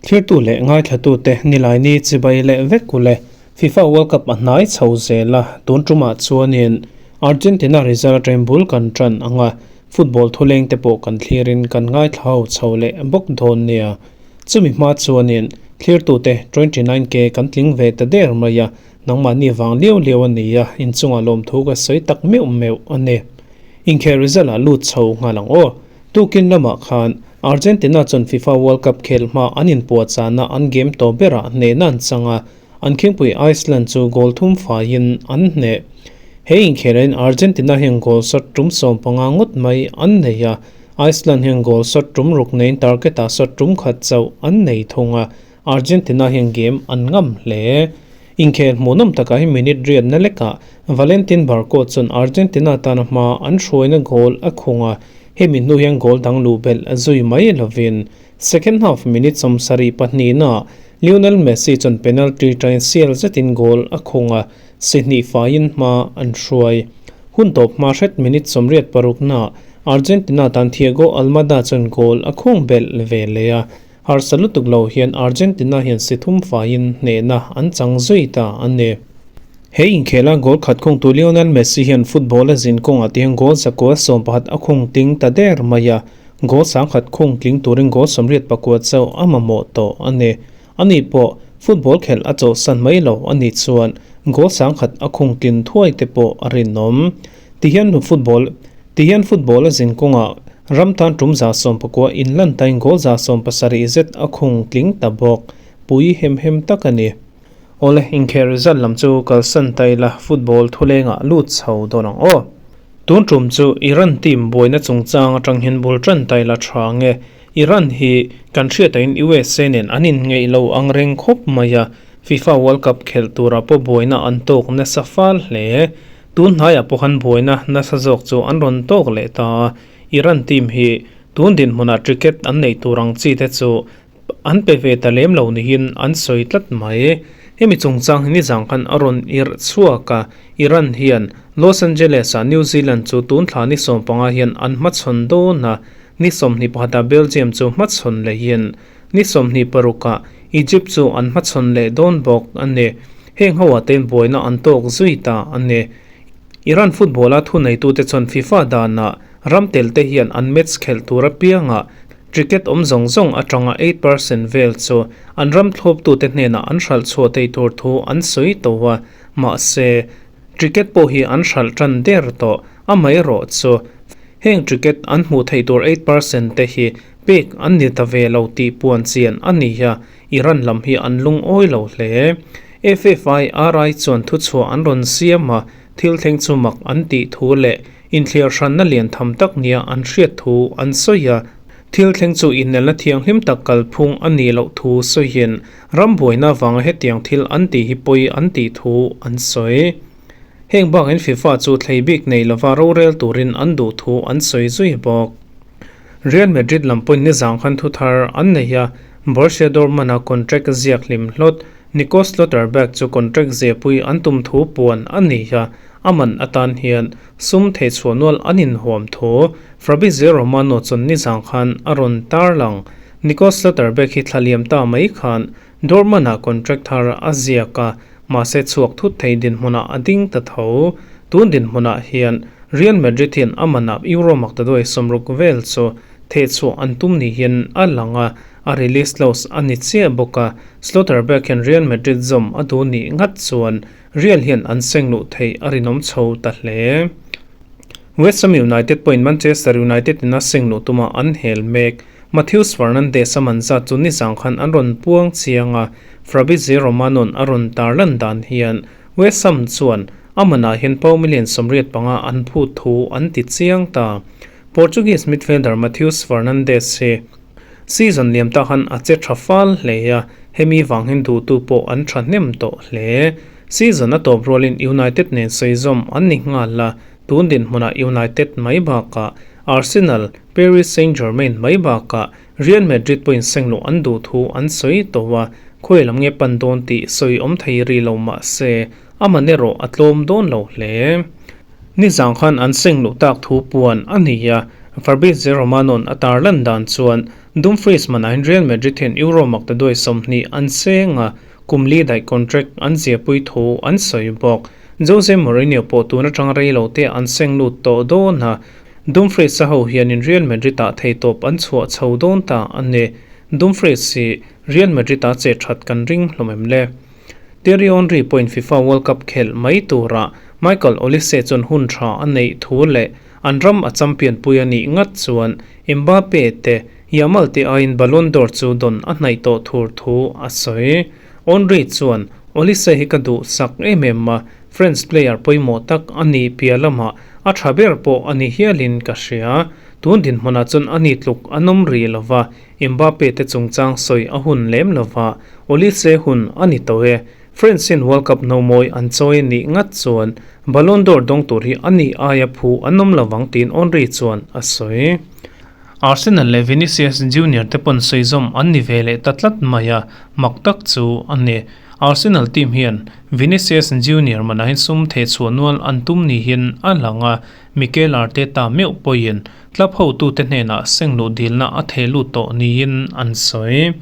Thlirtu leh ngaithlatute Nilaini chibai leh vek u le. FIFA World Cup a hnai chho zel a, tun tumah chuanin Argentina result atangin bul kan tan ang a, football thuleng te pawh kan thlirin kan ngaithla ho chho leh bawk dawn nia. Chumi hma chuanin thlirtute 29K kan tling ve ta der mai a, nangmahni vang liau liau a ni a, inchungah lawmthu ka sawi tak meuh meuh a ni. Inkhel result ah lut chho nghal ang aw. Tukin lamah khan Argentina chuan FIFA World Cup khel hma an inpuahchahna an game tawh berah hnehna an chang a, an khingpui Iceland chu goal thum faiin an hneh. He inkhelain Argentina hian goal shot tum 15 ngawt mai an nei a, Iceland hian goal shot tum ruk neiin target-ah shot tum khat chauh an nei thung a, Argentina hian game an ngam hle. Inkhel hmuhnawm takah hi minute riatna lekah Valentin Barco chuan Argentina tana hma an hruaina goal a khung a, hemi hnu hian goal dang luh belh a zui mai lovin second half minute 72 ah Lionel Messi chuan penalty tangin sial zetin goal a khung a, si hnih faiin hma an hruai. Hun tawp hma hret minute 86 naah Argentina tan Thiago Almada chuan goal a khung belh ve leh a, Harsa lutuk lo hian Argentina hian si thum faiin hnehna an chang zui ta a ni. He inkhela goal khat khungtu Lionel Messi hian football a zin kawngah te hian goal 111 a khung tling ta der mai a, goal 1000 khung tling turin goal 89 chauh a mamawh tawh a ni. Ani pawh football khelh a chawhsan mai lo a nih chuan goal 1000 a khung tlin thuai te pawh a rinawm. Tihian football Tihian football a zin kawngah ram tan tum 19 inlan tain goal 17 zet a khung tling ta bawk. Pui hem hem tak a ni. Awle, inkhel result lam chu kalsan ta ila football thulengah lut chho dawn ang aw. Tun tum chu Iran team buaina chungchang atang hian bul tan ta ila tha nge. Iran hi kan hriatahin USA nen an inngeih lo ang reng khawp mai a, FIFA World Cup khelh turah pawh buaina an tawk nasa fal hle. Tun hnaiah pawh khan buaina nasa zawk chu an rawn tawk leh ta a, Iran team hi tun dinhmunah ticket an neih tur ang chi te chu an pe ve ta lem lo niin an sawi tlat mai. Hemi chungchang hi nizang khan a rawn irh chhuak a, Iran hian Los Angeles-ah New Zealand chu tun thla ni 15 hian an hmachhawn dawn a, ni 21ah Belgium chu hmachhawn lehin ni 26ah Egypt chu an hmachhawn leh dawn bawk a ni. Heng ho ah tein buaina an tawk zui ta a ni. Iran football-a thuneitute chuan FIFA danah ram tel te hian an match khelh tur apiangah ticket awm zawng zawng atanga 8% vel chu an ram thlawptute hnenah an hralh chhuah thei tur thu an sawi tawh a, mahse, ticket pawh hi an hralh tan der tawh amaherawh chu heng ticket an hmuh theih tur 8% te hi pek an ni ta ve lo tih puan chian a ni a, Iran lam hi an lungawi lo hle. FFIRI chuan thuchhuah an rawn siam a, thil thleng chu mak an tih thu leh inthliar hranna lian tham tak nia an hriat thu an sawi a. Thil thleng chu inelna thianghlim tak kalphung a nih loh thu sawiin ram buaina vanga hetiang thil an tih hi pawi an tih thu an sawi. Heng bakin FIFA chu thlei bik nei lova rorel turin an duh thu an sawi zui bawk. Real Madrid lam pawhin nizang khan thu thar an nei a, Borussia Dortmund-a contract ziak hlim hlawt Nico Schlotterbeck chu contract zepui an tum thu puan a ni a, a man atan hian sum theichhuah nual an inhuam thu Fabrizio Romano chuan nizang khan a rawn tarlang. Nico Schlotterbeck hi thla liam ta mai khan Dortmund-a contract thar a ziak a, mahse chhuak thut thei dinhmunah a ding ta tho. Tun dinhmunah hian Real Madrid hian a manah Euro maktaduai 60 vel chu thehchhuah an tum ni hian a lang a, a release clause a ni chiah bawk a. Schlotterbeck hian Real Madrid zawm a duh nih ngat chuan Real hian an seng luh theih a rinawm chho ta hle. West Ham United pawhin Manchester United in a seng luh tuma an hel mek. Matheus Fernandes a man zat chu nizang khan an rawn puang chiang a, Fabrizio Romano-a'n a rawn tarlan dan hian West Ham chuan a manah hian pound million 85 an phut thu an ti chiang ta. Portuguese midfielder Matheus Fernandes hi season liam ta khan a che tha fal hle a, hemi vang hian duhtu pawh an thahnem tawh hle. Season a tawp rualin United nen sawi zawm an ni nghal a, tun dinhmunah United mai bakah Arsenal, Paris Saint-Germain mai bakah Real Madrid pawhin seng luh an duh thu an sawi tawh a, khawi lam nge pan dawn tih sawi awm thei ri lo mah se, a man erawh a tlawm dawn lo hle. Nizang khan an seng luh tak thu puan a ni a, Fabrizio Romano-a'n a tarlan dan chuan Dumfries manahin Real Madrid hian Euro maktaduai 20 an seng a, kum li daih contract an ziahpui thu an sawi bawk. Jose Mourinho pawh tun atang rei lo te an seng lut tawh dawn a, Dumfries a ho hianin Real Madrid ah theitawp an chhuah chho dawn ta a ni. Dumfries hi Real Madrid ah che that kan ring hlawm em le? Thierry Henry pawhin FIFA World Cup khelh mai turah Michael Olise chuan hun tha a neih thu leh an ram a champion pui a nih ngat chuan Mbappe te Yamal te aiin Ballon d'Or chu dawn a hnaih tawh thur thu a sawi. Henry chuan, Olise hi ka duh sak em em a, French player pawimawh tak a nih piah lamah a tha ber pawh a ni hialin ka hria. Tun dinhmunah chuan a ni tluk a nawm rih lova, Mbappe te chungchang sawi a hun lem lova, Olise hun a ni tawh e. France in World Cup nomawi an chawi nih ngat chuan Ballon d'Or dawng tur hi a nih aia phu an awm lovang tiin Henry chuan a sawi. Arsenal leh Vinicius Junior te pawn sawi zawm an ni ve leh ta tlat mai a, mak tak chu a ni. Arsenal team hian Vinicius Junior manahin sum thehchhuah nual an tum ni hian a lang a, Mikel Arteta meuh pawhin Club hotute hnenah sengluh dilna a theh lut tawh niin an sawi.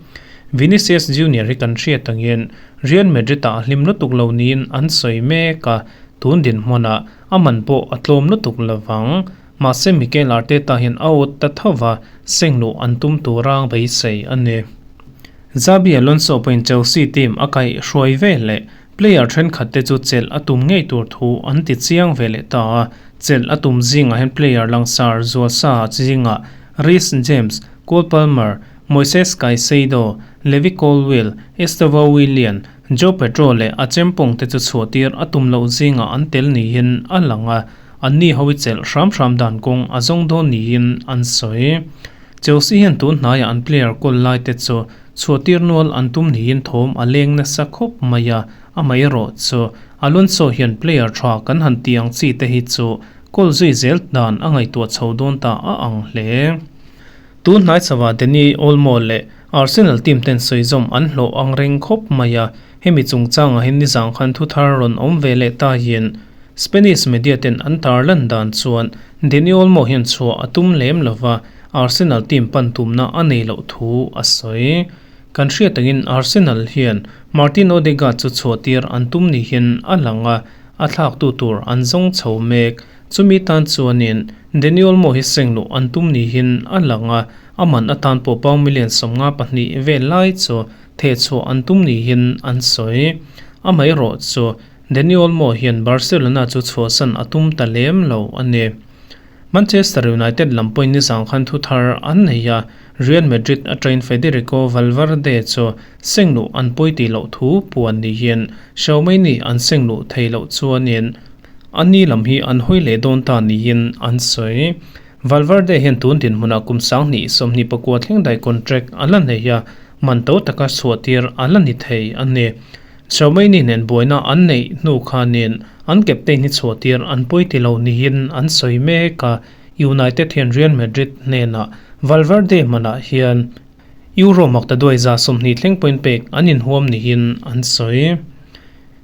Vinicius Junior hi kan hriat angin Real Madrid-ah a hlim lutuk lo niin an sawi mek a, tun dinhmunah a man pawh a tlawm lutuk lovang. Mahse Mikel Arteta hian a awt ta tho va, sengluh an tum tura beisei a ni. Xabi Alonso pawhin Chelsea team a kaihhruai ve leh Player thenkhat te chu chelh a tum ngei tur thu an ti chiang ve leh ta a, chelh a tum zingah hian player langsar Zualsa zingah Reece James, Cole Palmer, Moises Caicedo, Levi Colwill, Estevao Willian, Joao Pedro leh a chempawng te chu chhuahtir a tum loh zingah an tel niin a lang a, anni ho i chelh hram hram dan kawng a zawng dawn niin an sawi. Chelsea hian tun hnaiah an player kawl lai te chu Chhuahtir nual an tum niin thawm a leng nasa khawp mai a, amaherawh chu Alonso hian player tha kan han tih ang chi te hi chu goal zui zel dan a ngaihtuah chho dawn ta a ang hle. Tun hnai chauha Dani Olmo leh Arsenal team ten sawizawm an hlawh ang reng khawp mai a, hemi chungchangah hian nizang khan thu thar rawn awm ve leh ta hian Spanish media ten an tarlan dan chuan Dani Olmo hian chhuah a tum lem lova, Arsenal team pan tumna a nei loh thu a sawi. Kan hriat angin Arsenal hian Martin Odegaard chu chhuahtir an tum ni hian a lang a, a thlaktu tur an zawng chho mek. Chumi tan chuanin Dani Olmo hi seng luh an tum ni hian a lang a, a man atan pawh pound million 52 vel lai chu thehchhuah an tum ni hian an sawi. Amaherawh chu Dani Olmo hian Barcelona chu chhuahsan a tum ta lem lo a ni. Manchester United lam pawhin nizang khan thu thar an nei a, Real Madrid atangin Federico Valverde chu sengluh an pawi tih loh thu puan ni hian Xiaomei-ni an sengluh thei loh chuanin a ni lam hi an hawi leh dawn ta niin an sawi. Valverde hian tun dinhmunah kum 2029 thleng dai contract a la nei a, man to taka chhuahtir a la ni thei a ni. Xiaomei-ni nen buaina an neih hnu khanin an captain hi chhuahtir an pawi ti lo niin an sawi mek a, United hian Real Madrid hnenah Valverde hmanah hian Euro maktaduai 20 thleng point pek an inhuam niin an sawi.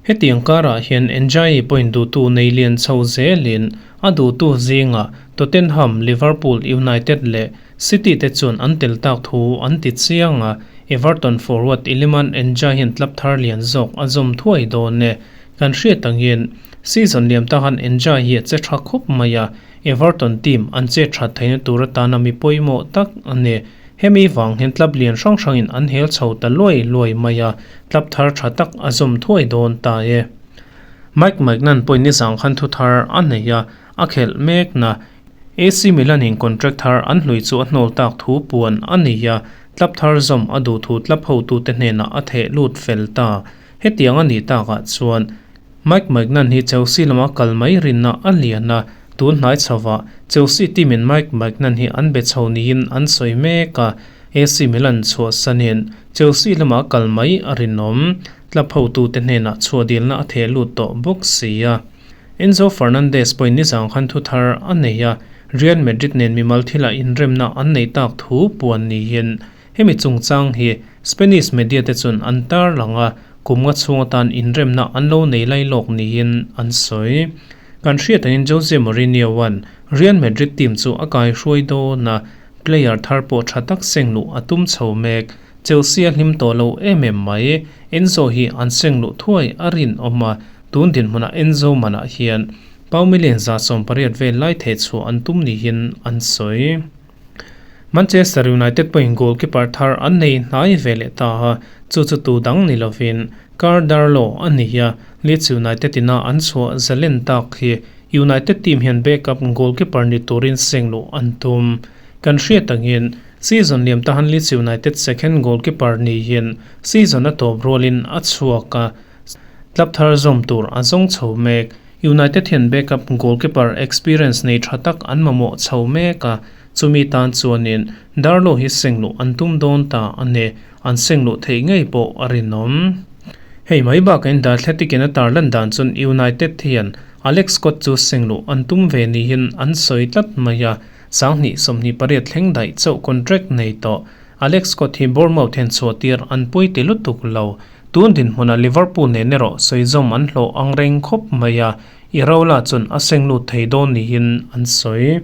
Hetiang karah hian Ndiaye point duhtu nei lian chho zelin a duhtu zingah Tottenham, Liverpool, United leh City te chuan an tel tak thu an ti chiang a, Everton forward Iliman Ndiaye hian club thar lian zawk a zawm thuai dawn e. Kan hriat angin season liam ta khan Ndiaye hi a che tha khawp mai a, Everton team an che that theihna tur atana mi pawimawh tak a ni. Hemi vang hian club lian hrang hrangin an hel chho ta luai luai mai a, club thar tha tak a zawm thuai dawn ta e. Mike Maignan pawhin nizang khan thu thar a nei a, a khelh mek na. AC Milan in contract thar an hlui chu a hnawl tak thu puan a ni a, club thar zawm a duh thu club hotute hnenah a theh lut fel ta. Hetiang a nih takah chuan Mike Maignan hi Chelsea lama kal mai rinna a lian a, tun hnai chhovah Chelsea team in Mike Maignan hi an be chho niin an sawi mek a, AC Milan chhuahsanin Chelsea lama kal mai a rinawm. Club hotute hnenah chhuahdilna a theh lut tawh bawk si a. Enzo Fernandez pawhin nizang khan thu thar a nei a, Real Madrid nen mimal thilah inremna an nei tak thu puan niin hemi chungchang hi Spanish media te chuan an tarlang a, kum nga chhung atan inremna an lo nei lai lawk niin an sawi. Kan hriat angin Jose Mourinho-a'n Real Madrid team chu a kaihruai dawn a, Player thar pawh tha tak seng luh a tum chho mek. Chelsea a hlim tawh lo em em mai. Enzo hi an seng luh thuai a rinawm a, tun dinhmunah Enzo manah hian pound million 180 vel lai theh chhuah an tum niin an sawi. Manchester United pawhin goalkeeper thar an nei hnai ve leh ta a, chu chu tu dang ni lovin Karl Darlow a ni a, Leeds United ina an chhuah zalen tak hi United team hian backup goalkeeper ni turin seng luh an tum. Kan hriat angin season liam tahan Leeds United second goalkeeper niin season a tawp rualin a chhuak a, club thar zawm tur a zawng chho mek. United hian backup goalkeeper experience nei tha tak an mamawh chho mek a, chumi tan chuanin Darlow hi seng luh an tum dawn ta a ni. An seng luh theih ngei pawh a rinawm. Hei mai bakain The Athletic in a tarlan dan chuan United hian Alex Scott chu seng luh an tum ve niin an sawi tlat mai a, 2028 thleng daih chauh contract nei tawh. Alex Scott hi Bournemouth hian chhuahtir an pawi ti lutuk lo. Tun dinhmunah Liverpool nen erawh sawizawm an hlawh ang reng khawp mai a, Iraola chuan a seng lut thei dawn niin an sawi.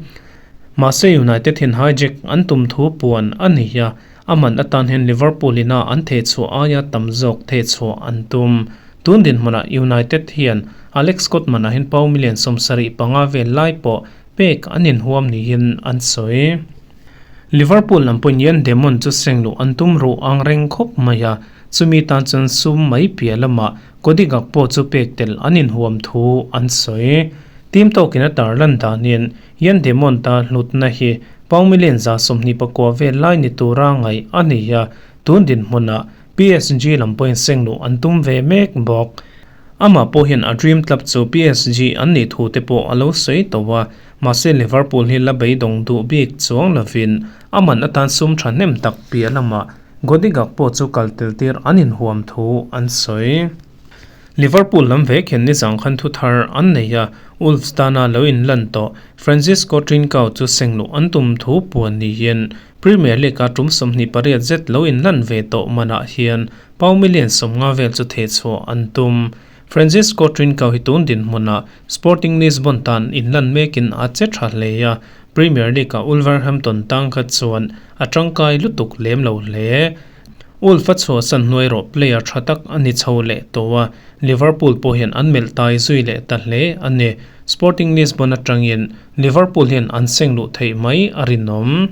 Mahse United hian hijack an tum thu puan a ni a, a man atan hian Liverpool ina an thehchhuah aia tam zawk thehchhuah an tum. Tun dinhmunah United hian Alex Scott manah hian pound million 75 vel lai pawh pek an inhuam niin an sawi. Liverpool lam pawhin Yan Demon chu seng luh an tum ruh ang reng khawp mai a, chumi tan chuan sum mai piah lamah Cody Gakpo chu pek tel an inhuam thu an sawi. Team tawkin a tarlan danin Yan Demon ta hlutna hi pound million 29 vel lai ni tura ngaih a ni a, tun dinhmunah PSG lam pawhin seng luh an tum ve mek bawk. Amah pawh hian a dream club chu PSG an nih thu te pawh a lo sawi tawh a, mahse Liverpool hi la beidawng duh bik chuang lovin a man atan sum thahnem tak piah lamah Cody Gakpo chu kal tel tir an inhuam thu an sawi. Liverpool lam vek hian nizang khan thu thar an nei a, Wolves tana lo inlan tawh Francisco Trincao chu seng luh an tum thu puan niin Premier League-a tum 28 zet lo inlan ve tawh manah hian pound million 50 vel chu thehchhuah an tum. Francisco Trincao hi tun dinhmunah Sporting Lisbon tan inlan mekin a che tha hle a, Premier League-a Wolverhampton tang kha chuan a tangkai lutuk lem lo hle. Wolf a chhuahsan hnuai rawh player tha tak a ni chho leh tawh a, Liverpool pawh hian an melh tai zui leh ta hle a ni. Sporting Lisbon atangin Liverpool hian an seng luh theih mai a rinawm.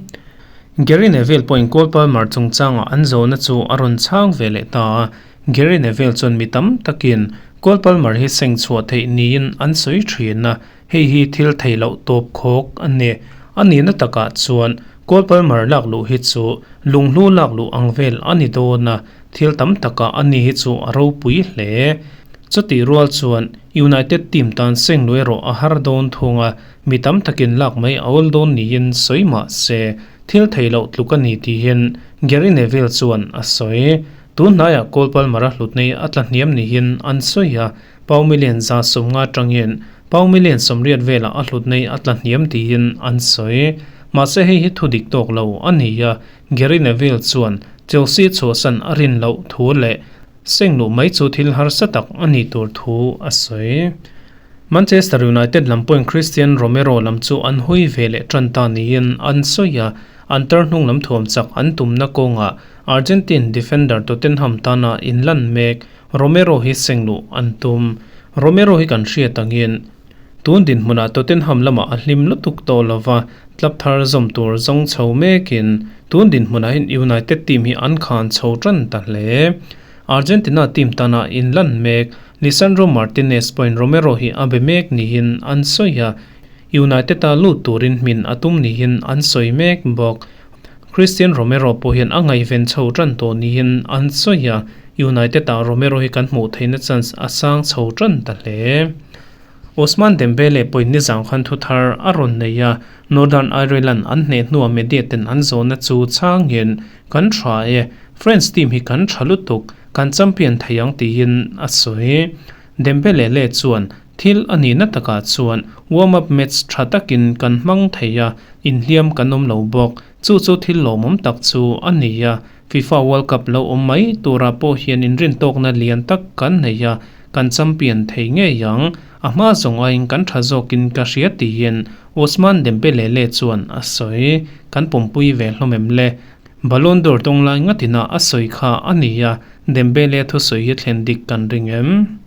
Gary Neville pawhin Cole Palmer chungchangah an zawhna chu a rawn chhang ve leh ta a, Gary Neville chuan mi tam takin Cole Palmer hi seng chhuah theih niin an sawi thin a, hei hi thil theih loh tawp khawk a ni. A nihna takah chuan Cole Palmer lak luh hi chu lunghlu lak luh ang vel a ni dawn a, thil tam takah a ni hi chu a ropui hle. Chutih rual chuan United team tan seng luh erawh a har dawn thung a, Mi tam takin lak mai a awl dawn niin sawi mah se, thil theih loh tluk a ni tihin Gary Neville chuan a sawi. Tun hnaiah Cole Palmer-a hlutna hi a tla hniam niin an sawi a, pound million 150 atangin pound million 80 velah a hlutna hi a tla hniam tiin an sawi. Mahse hei hi thu dik tawk lo a ni a, Gary Neville chuan Chelsea chhuahsan a rin loh thu leh seng luh mai chu thil harsa tak a nih tur thu a sawi. Manchester United lam pawhin Cristian Romero lam chu an hawi ve leh tan ta niin an sawi a, an tar hnung lam thuam chak an tumna kawngah Argentine defender Tottenham tana inlan mek Romero hi seng luh an tum. Romero hi kan hriat angin tun dinhmunah Tottenham lamah a hlim lutuk tawh lova, club thar zawm tur zawng chho mekin tun dinhmunah hian United team hi an khan chho tan ta hle. Argentina team tana inlan mek Lisandro Martinez pawhin Romero hi a be mek niin an sawi a, United-a lut turin hmin a tum niin an sawi mek bawk. Cristian Romero pawh hian a ngaihven chho tan tawh niin an sawi a, United-ah Romero hi kan hmuh theihna chance a sang chho tan ta hle. Ousmane Dembele pawhin nizang khan thu thar a rawn nei a, Northern Ireland an hneh hnuah media ten an zawhna chu chhangin, Kan tha e, France team hi kan tha lutuk, kan champion thei ang tiin a sawi. Dembele leh chuan thil a nihna takah chuan warm up match tha takin kan hmang thei a, inhliam kan awm lo bawk. Chu chu thil lawmawm tak chu a ni a, FIFA World Cup lo awm mai turah pawh hian inrintawkna lian tak kan nei a, kan champion thei ngei ang. A hma zawng aiin kan tha zawkin ka hria tiin Ousmane Dembele le chuan a sawi. Kan pawmpui ve hlawm em le? Ballon d'Or dawng lai ngatina a sawi kha a ni a, Dembele thusawi hi thlen dik kan ring em?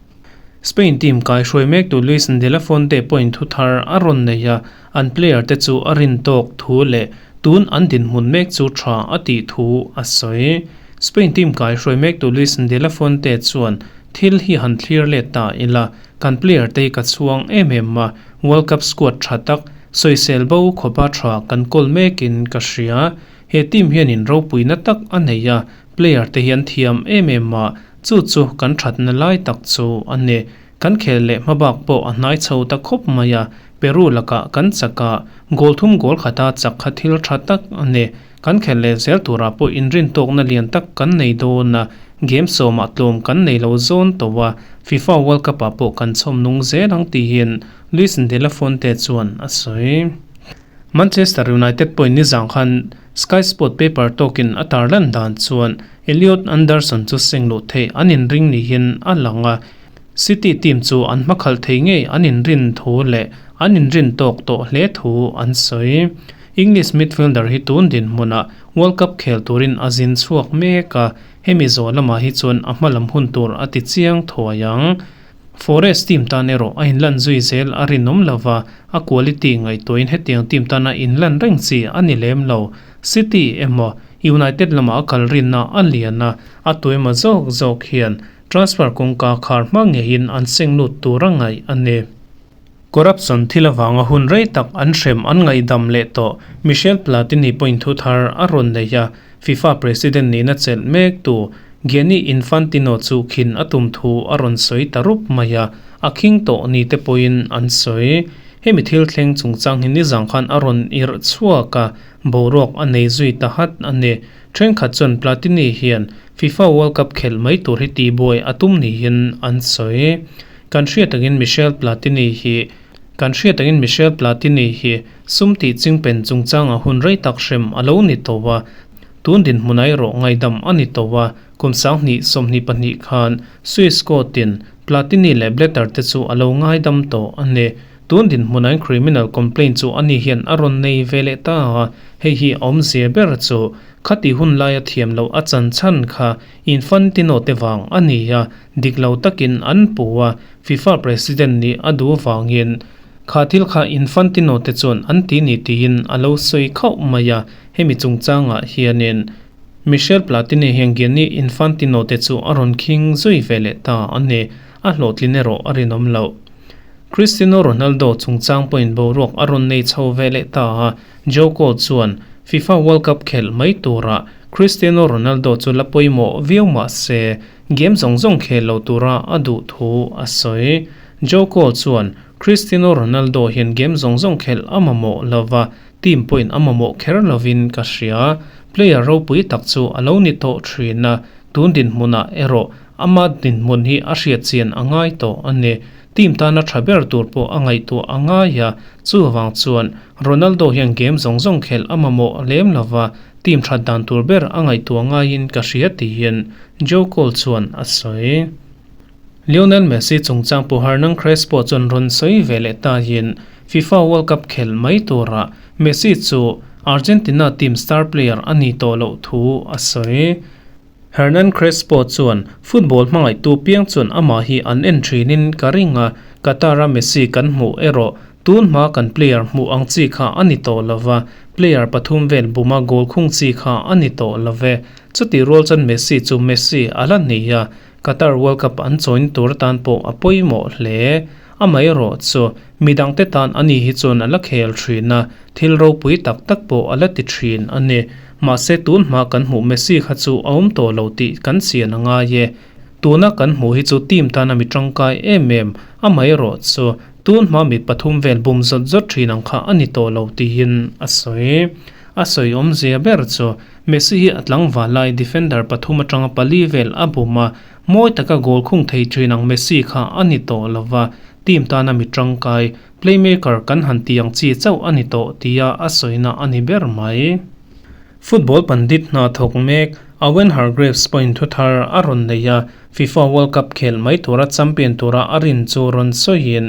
Spain team kaihruai mektu Luis de la Fuente pawhin thu thar a rawn nei a, an player te chu a rin tawk thu leh tun an dinhmun mek chu tha a tih thu a sawi. Spain team kaihruai mektu Luis de la Fuente chuan, Thil hi han thlir let ta ila, kan player te hi ka chhuang em em a, World Cup squad tha tak, sawisel bo khawpa tha kan kawl mekin ka hria. He team hianin ropuina tak a nei a, player te hi an thiam em em a, Chu chu kan thatna lai tak chu a ni. Kan khel leh hmabak pawh a hnai chho ta khawp mai a, Peru lakah kan chak a, goal thum goal khata chak kha thil tha tak a ni. Kan khel leh zel turah pawh inrintawkna lian tak kan nei dawn a, game sawmah tlawm kan nei lo zawn tawh a, FIFA World Cup ah pawh kan chhawm nung zel ang tihin Luis de la Fuente chuan a sawi. Manchester United pawhin nizang khan Sky Sport paper tawkin a tarlan dan chuan Elliot Anderson chu seng luh theih an inring niin a lang a, City team chu an hmakhalh thei ngei an inrin thu leh an inrin tawk tawh hle thu an sawi. English midfielder hi tun dinhmunah World Cup khel turin a zin chhuak mek a, hemi zawh lamah hi chuan a hmalam hun tur a ti chiang thuai ang. Forest team tan erawh a inlan zui zel a rinawm lova, a quality ngaihtuahin hetiang team tana inlan reng chi a ni lem lo. City emaw United lamah a kal rinna a lian a, a tuemaw zawk zawk hian transfer kawngka khar hma ngeiin an seng lut tur a ngaih a ni. Corruption thil avanga hun rei tak an hrem an ngaihdam leh tawh Michel Platini pawhin thu thar a rawn nei a, FIFA President nihna chelh mek tu Gianni Infantino chu khin a tum thu a rawn sawi ta rup mai a, a khing tawh ni te pawhin an sawi. Hemi thil thleng chungchang hi nizang khan a rawn irh chhuak a, boruak a nei zui ta hat a ni. Thenkhat chuan Platini hian FIFA World Cup khelh mai tur hi tihbuai a tum niin an sawi. Kan hriat angin Michel Platini hi Kan hriat angin Michel Platini hi sum tih chingpen chungchanga hun rei tak hrem a lo ni tawh a, tun dinhmun erawh ngaidam a ni tawh a, kum 2022 khan Swiss court-in Platini leh Blatter te chu a lo ngaidam tawh a ni. Tun dinhmunain criminal complaint chu ani hian a rawn nei ve leh ta a, hei hi a awmzia ber chu khati hun laia thiam loh a chan chhan kha Infantino te vang a ni a, dik lo takin an pu a, FIFA President nih a duh vangin kha thil kha Infantino te chuan an ti ni tiin a lo sawi khauh mai a, hemi chungchangah hianin Michel Platini hian Gianni Infantino te chu a rawn khing zui ve leh ta a ni, a hlawhtlin erawh a rinawm loh. Cristiano Ronaldo chungchang pawhin boruak a rawn nei chho ve leh ta a, Joe Cole chuan FIFA World Cup khelh mai turah Cristiano Ronaldo chu la pawimawh viau mah se, Game zawng zawng khel lo tura a duh thu a sawi. Joe Cole chuan, Cristiano Ronaldo hian game zawng zawng khelh a mamawh lova, team pawhin a mamawh kher lovin ka hria. Player ropui tak chu a lo ni tawh thin a, tun dinhmunah erawh ama dinhmun hi a hriat chian a ngai tawh a ni. Team tana tha ber tur pawh a ngaihtuah a ngai a, chuvang chuan Ronaldo hian game zawng zawng khelh a mamawh lem lova, Team that dan tur ber a ngaihtuah ngaiin ka hria tiin Joe Cole chuan a sawi. Lionel Messi chungchang pu Hernan Crespo chuan rawn sawi ve leh tahin FIFA World Cup khelh mai turah Messi chu Argentina team star player a ni tawh loh thu a sawi. Hernan Crespo chuan, Football hmangaihtu piang chuan amah hi an en thinin ka ring a, Qatar-a Messi kan hmuh erawh tun hma kan player hmuh ang chi kha a ni tawh lo va, player pathum vel buma goal khung chi kha a ni tawh lo ve. Chutih rual chuan Messi chu Messi a la ni a, Qatar World Cup an chawin tur atan pawh a pawimawh hle. Amaherawh chu midangte tan ani hi chuan a la khel thin a, Thil ropui tak tak pawh a la ti thin a ni. Mahse tun hma kan hmuh Messi kha chu a awm tawh lo tih kan chian a ngai e. Tuna kan hmuh hi chu team tana mi tangkai em em, amaherawh chu tun hma mi pathum vel bum zawt zawt thin ang kha a ni tawh lo tiin a sawi. A sawi awmzia ber chu Messi hi a tlangval lai defender pathum atanga pali vel a bum a, mawi taka goal khung thei thin ang Messi kha a ni tawh lova, team tana mi tangkai Playmaker kan han ti ang chi chauh a ni tawh tia a sawina a ni ber mai. Football pandit hna thawk mek Owen Hargreaves pawhin thu thar a rawn nei a, FIFA World Cup khel mai tura champion tura a rin chu rawn sawiin,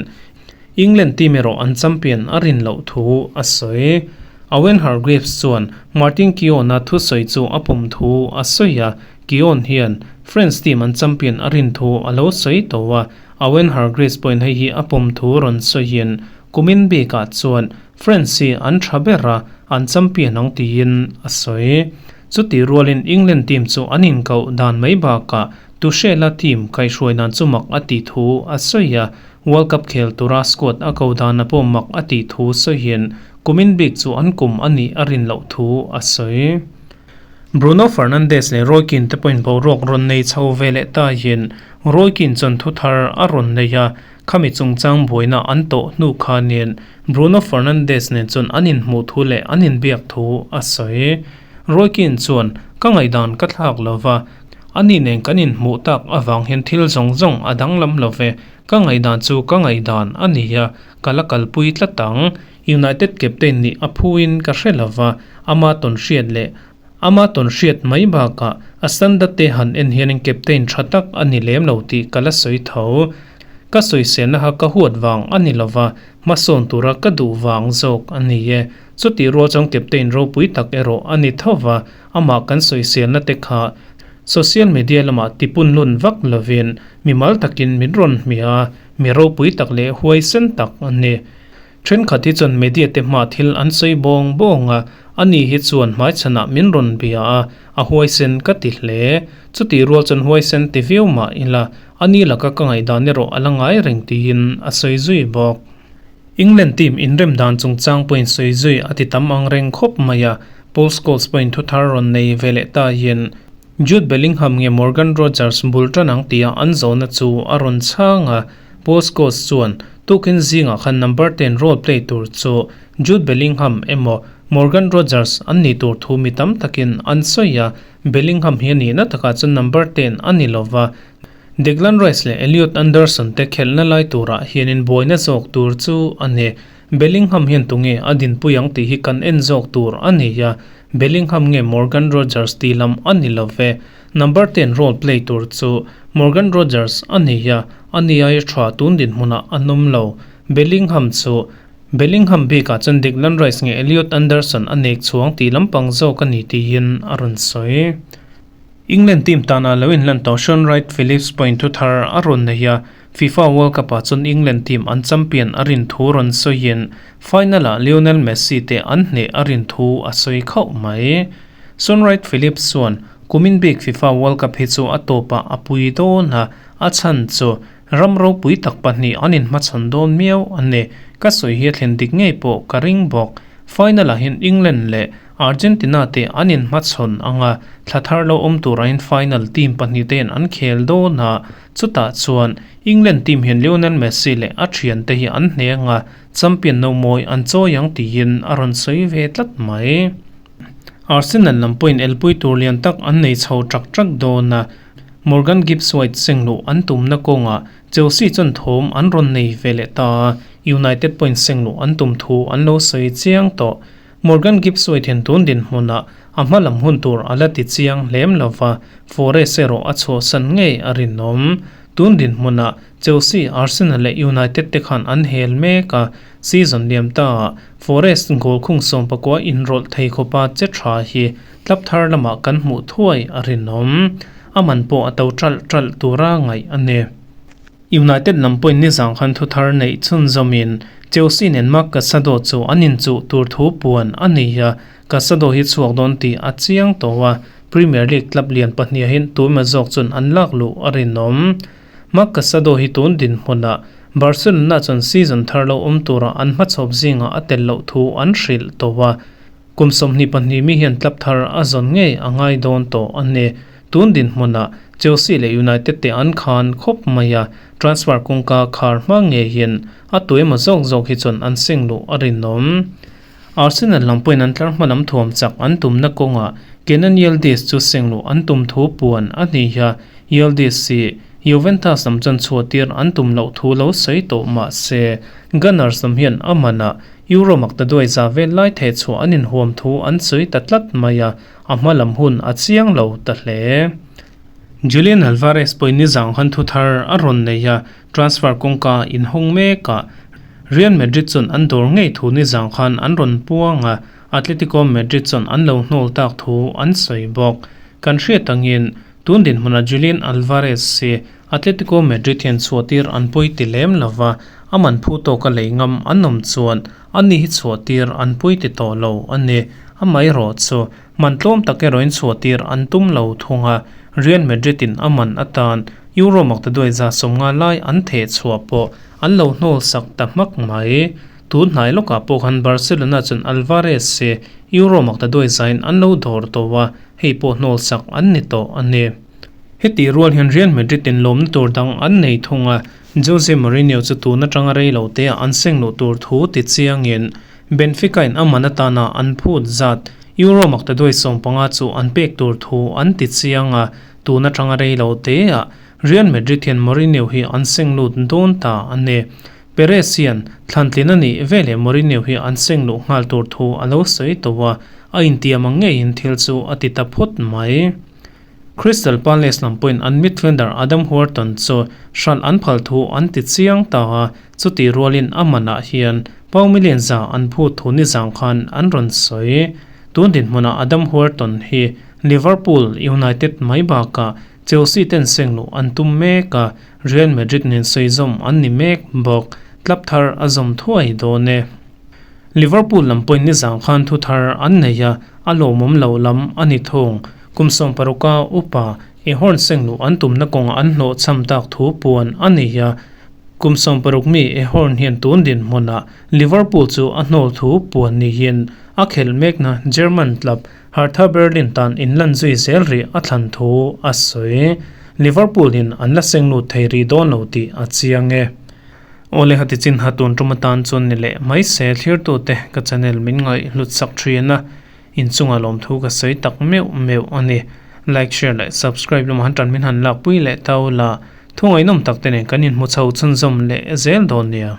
England team erawh an champion a rin loh thu a sawi. Owen Hargreaves chuan Martin Keown-a thusawi chu a pawm thu a sawi a, Keown hian France team an champion a rin thu a lo sawi tawh a, Owen Hargreaves pawhin hei hi a pawm thu rawn sawiin kumin bikah chuan France hi an tha ber a, an champion ang tiin a sawi. Chutih rualin England team chu an inkoh dan mai bakah Tuchel-a team kaihhruai dan chu mak a tih thu a sawi a, World Cup khel tura squad a ko dana pawh mak a tih thu sawiin kumin bik chu an kum a nih a rin loh thu a sawi. Bruno Fernandes leh Roy Keane te pawhin boruak rawn nei chho ve leh tahin Roy Keane chuan thu thar a rawn nei a, khami chungchang buaina an tawh hnu khanin Bruno Fernandes nen chuan an inhmuh thu leh an inbiak thu a sawi. Roy Keane chuan, Ka ngaihdan ka thlak lo va, ani nen kan inhmuh tak avang hian thil zawng zawng a danglam lo ve, ka ngaihdan chu ka ngaihdan a ni a, ka la kalpui tlat ang. United captain nih a phuin ka hre lo va, ama tawn hriat leh ama tawn hriat mai bakah a standard te han en hianin captain tha tak a ni lem lo tih ka la sawi tho. Ka sawiselna kha ka huat vang a ni lo va, hmasawn tura ka duh vang zawk a ni e. Chutih rual chuan captain ropui tak erawh a ni tho va, amah kan sawiselna te kha social media lamah tipun lun vak lovin mimal takin min rawn hmia a, mi ropui tak leh huaisen tak a ni. Thenkhat hi chuan media te hma thil an sawi bawng bawng a, ani hi chuan hmaichhanah min rawn bia a, a huaisen ka ti hle. Chutih rual chuan huaisen ti viau mah ila, ani laka ka ngaihdan erawh a la ngai reng tiin a sawi zui bawk. England team inrem dan chungchang pawhin sawi zui a ti tam ang reng khawp mai a, Paul Scholes pawhin thuthar rawn nei ve leh ta hian Jude Bellingham nge Morgan Rogers bul tan ang tia an zawhna chu a rawn chhang a, Paul Scholes chuan tukin zingah khan number ten role play tur chu Jude Bellingham emaw Morgan Rogers an nih tur thu mi tam takin an sawi a, Bellingham hi a nihna takah chuan number ten a ni lova, Declan Rice leh Elliot Anderson te khelhna lai turah hianin buaina zawk tur chu a ni. Bellingham hian tunge a dinpui ang tih hi kan en zawk tur a ni a, Bellingham nge Morgan Rogers tih lam a ni lo ve. Number ten role play tur chu Morgan Rogers a ni a, a ni ai tha tun dinhmunah an awm lo. Bellingham chu Bellingham bikah chuan Declan Rice nge Elliot Anderson a nek chhuang tih lampang zawk a ni tiin a rawn sawi. England team tana lo inlan tawh Shaun Wright Phillips pawhin thu thar a rawn nei a, FIFA World Cup ah chuan England team an champion a rin thu rawn sawiin final ah Lionel Messi te an hneh a rin thu a sawi khauh mai. Shaun Wright Phillips chuan kumin bik FIFA World Cup hi chu a tawpah a pui dawn a, a chhan chu ram ropui tak pahnih an inhmachhawn dawn miau a ni. Ka sawi hi a thlen dik ngei pawh ka ring bawk. Final ah hian England leh Argentina te an inhmachhawn ang a, thla thar lo awm turain final team pahnih te'n an khel dawn a, chutah chuan England team hian Lionel Messi leh a thiante hi an hne ang a, champion no mawi an chawi ang tiin a rawn sawi ve tlat mai. Arsenal lam pawhin elpui tur lian tak an nei chho ṭak ṭak dawn a, Morgan Gibbs-White sengluh an tumna kawngah Chelsea chuan thawm an rawn nei ve leh ta a, United pawhin sengluh an tum thu an lo sawi chiang tawh. Morgan Gibbs-White hian tun dinhmunah a hma lam hun tur a la ti chiang hlem lo va, Forest erawh a chhuahsan ngei a rinawm. Tun dinhmunah Chelsea, Arsenal leh United te khan an hel mek a, season liam taah Forest goal khung sawmpakua inrawlh thei khawpa che tha hi club thar lamah kan hmuh thuai a rinawm. A man pawh a to ṭalh ṭalh tura ngaih a ni. United lam pawhin nizang khan thuthar neih chhunzawmin Chelsea nen Marc Casado chu an inchuh tur thu puan a ni a, Casado hi chhuak dawn tih a chiang tawh a, Premier League club lian pahniha hian tuemaw zawk chuan an lak luh a rinawm. Marc Casado hi tun dinhmunah Barcelona chuan season thar lo awm tura an hmachhawp zingah a tel loh thu an hrilh tawh a, Kum 22 mi hian club thar a zawn ngei a ngai dawn tawh a ni. Tun dinhmunah Chelsea leh United te an khan khawp mai a, transfer kawngka khar hma ngeiin a tuemaw zawk zawk hi chuan an seng luh a rinawm. Arsenal lam pawhin an tlar hma lam thuam chak an tumna kawngah Kenan Yildiz chu seng luh an tum thu puan a ni a, Yildiz hi Juventus lam chuan chhuahtir an tum loh thu lo sawi tawh mah se Gunners lam hian a manah Euro makta duai za vel lai theh chhuah an inhuam thu an sawi ta tlat mai a, a hma lam hun a chiang lo ta hle. Julian Alvarez pawhin nizang han thu thar a rawn nei a, transfer kawngka inhawng mek a, Real Madrid chuan an dawr ngei thu nizang khan an rawn puang a, Atletico Madrid chuan an lo hnawl tak thu an sawi bawk. Kan hriat angin tun dinhmunah Julian Alvarez hi Atletico Madrid hian chhuahtir an pawi ti lem lo va, a man phu tawka lei ngam an awm chuan ani hi chhuahtir an pawi ti tawh lo a ni. Amaherawh chu man tlawm tak erawhin chhuahtir an tum lo thung a, Real Madrid in a man atan Euro maktaduai 150 lai an theh chhuah pawh an lo hnawl sak ta hmak mai. Tun hnai lawkah pawh khan Barcelona chuan Alvarez hi Euro maktaduai zain an lo dawr tawh a, hei pawh hnawl sak an ni tawh a ni. Heti rual hian Real Madrid in lawmna tur dang an nei thung a, Jose Mourinho chu tun atanga rei lo te ah an seng luh tur thu ti chiangin Benfica in a man atana an phut zat Euro maktaduai 15 chu an pek tur thu an ti chiang a, tun atanga rei lo te ah Real Madrid hian Mourinho hi an seng lut dawn ta a ni. Perez hian thlantlin a nih veleh Mourinho hi an seng luh nghal tur thu a lo sawi tawh a, a intiam ang ngeiin thil chu a ti ta phawt mai. Crystal Palace lam pawhin an midfielder Adam Wharton chu hralh an phal thu an ti chiang ta a, chutih rualin a manah hian pau million za an phut thu nizang khan an rawn sawi. Tun dinhmunah Adam Wharton hi Liverpool, United mai bakah Chelsea ten seng luh an tum mek a, Real Madrid nen sawi zawm an ni mek bawk. Club thar a zawm thuai dawn e. Liverpool lam pawhin nizang khan thu thar an nei a, a lawmawm loh lam a ni thung. Kum 16 a upa i horn seng luh an tumna kawngah an hlawh cham tak thu puan a ni a. Kum 60 mi i horn hian tun dinhmunah Liverpool chu a hnawl thu puan niin a khelh mekna German club Hertha Berlin tan inlan zui zel rih a thlan thu a sawi. Liverpool in an la seng lut thei rih dawn lo tih a chiang e. Awle hati chin ha tun tum atan chuan ni leh mai se thlirtute ka channel min ngaih hlut sak thin a, inchunga lawmthu ka sawi tak meuh meuh a ni. Like, share leh subscribe lamah han tan min han lakpui leh tau la, thu ngaihnawm tak te nen kan inhmu chho chhunzawm leh zel dawn nia.